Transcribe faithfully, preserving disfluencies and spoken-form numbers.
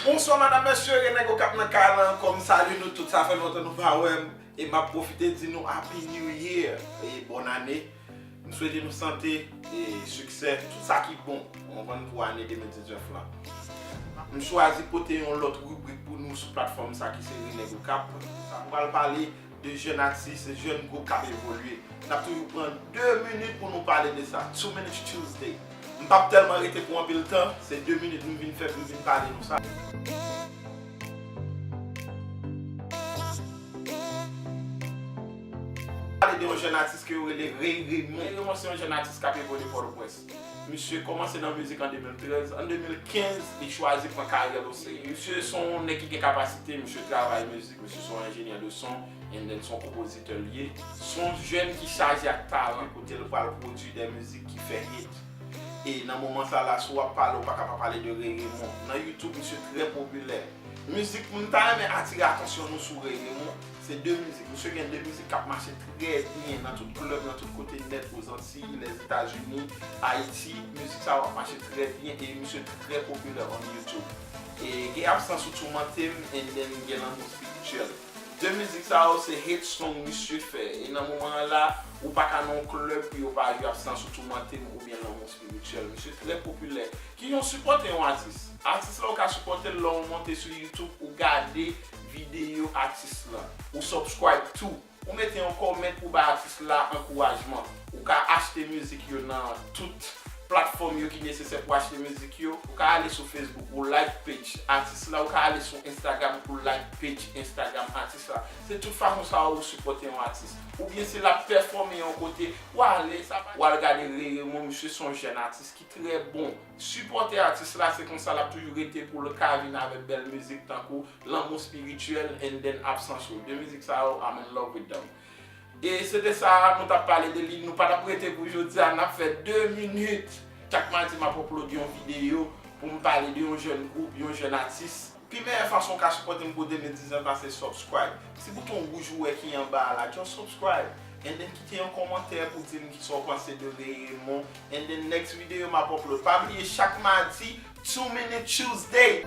Bonswa madam, mesye, Rene Gokap nan kay la ankò, m salye nou tout, sa fè lontan nou pa wè m, e m ap pwofite di nou Happy New Year, e bòn ane. M swete nou sante e siksè, tout sa ki bon, w konprann, pou ane de mil diznèf lan. M chwazi pote yon lòt ribrik pou nou sou platfòm sa ki se Rene Gokap. Sa m pral pale de jèn atis, jèn gwoup k ap evolye. N ap toujou pran de minit pou nou pale de sa. Two Minutes Tuesday. M p ap tèlman rete pou anpil tan, se de minit m vin fè pou m vin pale nou sa. Pale de yon jèn atis ke yo rele Ray Raymond. Ray Raymond se yon jèn atis k ap evolye Pòtoprens. Misye kòmanse nan mizik an de mil trèz. An de mil kenz, li chwazi pran karyè l oserye. Misye se yon nèg ki gen kapasite, misye travay mizik, misye se yon enjenyè de son, and then se yon konpozitè l ye. Se yon jèn ki chaje ak talan, kote l pral pwodui de mizik ki fè hit. E nan moman sa la, si w ap pale, ou pa ka pa pale de Ray Raymond. Nan YouTube, misye trè popilè. Mizik, m ta renmen atire atansyon nou sou Ray Raymond. Se de mizik. Misye gen de mizik k ap mache trè byen nan tout klèb, nan tout kote nèt, Ozantiy, Lèzetazini, Ayiti. Mizik sa yo ap mache trè byen e misye trè popilè on YouTube. E gen Absans ou Toumante m, and then gen Lanmou Espirityèl. De mizik sa yo se hit song misye fè. E nan moman an la, ou pa ka nan yon klèb pou yo pa jwe Absans ou Toumante m oubyen Lanmou Espirityèl. Misye trè popilè. Kijan w sipòte yon atis? Atis la ou ka sipòte l lè w monte sou YouTube, ou gade videyo atis la. Ou subscribe tou. Ou mete yon comment pou bay atis la ankourajman. Ou ka achte mizik yo nan tout platfòm yo ki nesesè pou achte mizik yo. Ou ka ale sou Facebook, ou like page atis la. Ou ka ale sou Instagram, ou like page Instagram atis la. Se tout fason sa yo ou sipòte yon atis. Oubyen si l ap pèfòme yon kote, ou ale, sa pa, ou al gade Ray Raymond, misye se yon jèn atis ki trè bon. Sipòte atis la, se konsa l ap toujou rete pou l ka vin avèk bèl mizik tankou Lanmou Espirityèl and then Absans ou. De mizik sa yo, I'm in love with them. E se te sa, nou t ap pale de li, nou pa t ap rete pou jodi a, n ap fè de minit. Chak madi, m ap upload yon videyo pou m pale de yon jèn gwoup, yon jèn atis. Pi meyè fason w ka sipòte m pou de mil diznèf la, se subscribe. Ti bouton wouj ou wè ki anba a la, just subscribe. And then kite yon kòmantè pou di m kisa w panse de Ray Raymond. And then next video m ap upload. Pa bliye, chak madi, Two Minute Tuesday.